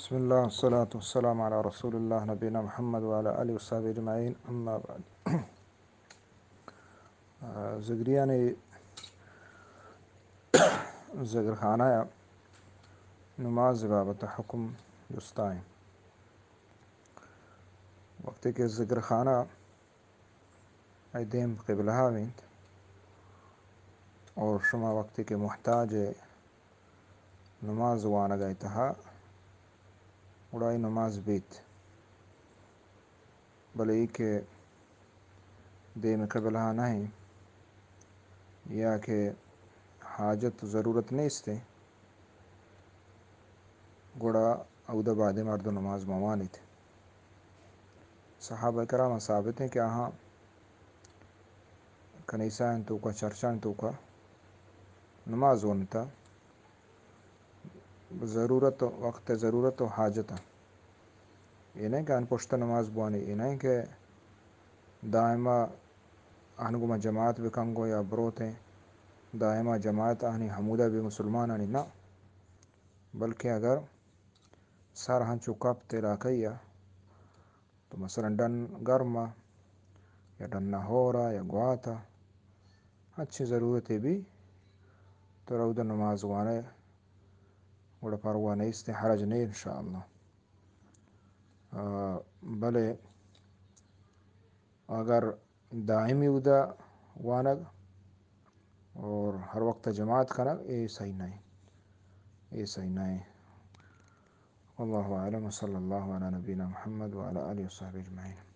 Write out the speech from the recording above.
بسم اللہ، والصلاة والسلام علی رسول اللہ، نبینا محمد وعلی آلہ وصحبہ اجمعین، اما بعد۔ آ، زگریانی زگرخانہ یا نماز بابت حکم جستائیں۔ وقتی کہ زگرخانہ ای دیم قبلہ ءَ بنت اور شما وقتی کہ محتاج نماز وانگ ءِ تہا، گڑا ای نماز بیت۔ بلے ای کہ دیم قبلہ ءَ نہ ایں یا کہ حاجت و ضرورت نیست ایں، گڑا اودا بعد مردم نماز مہ وانیت۔ صحابہ کرام ثابت ایں کہ آہاں کنیسہ انت توکا، چرچ انت توکا نماز ونتا ضرورت، وقت ضرورت و حاجت۔ اے نہ کہ آہن پشت نماز بوانی، اے نہ کہ دائما آہن گوما جماعت بکنگو یا بروتیں، دائما جماعت آہنی ہمودا بی مسلمانانی نہ، بلکہ اگر سر ہنچو کپت علاقہ یا تو مثلاً ڈن گرما یا ڈن ہورا یا گواتا، ہنچیں ضرورتے بی تو رودا نماز وانے، گڑا پرواہ نیست، حرج نہیں انشاءاللہ۔ آ، بلے اگر دائمی اودا وانگ اور ہر وقت جماعت کنگ، اے صحیح نہیں، اے صحیح نہیں۔ واللہ اعلم، وصلی اللہ علی نبینا محمد وعلی آلہ وصحبہ اجمعین۔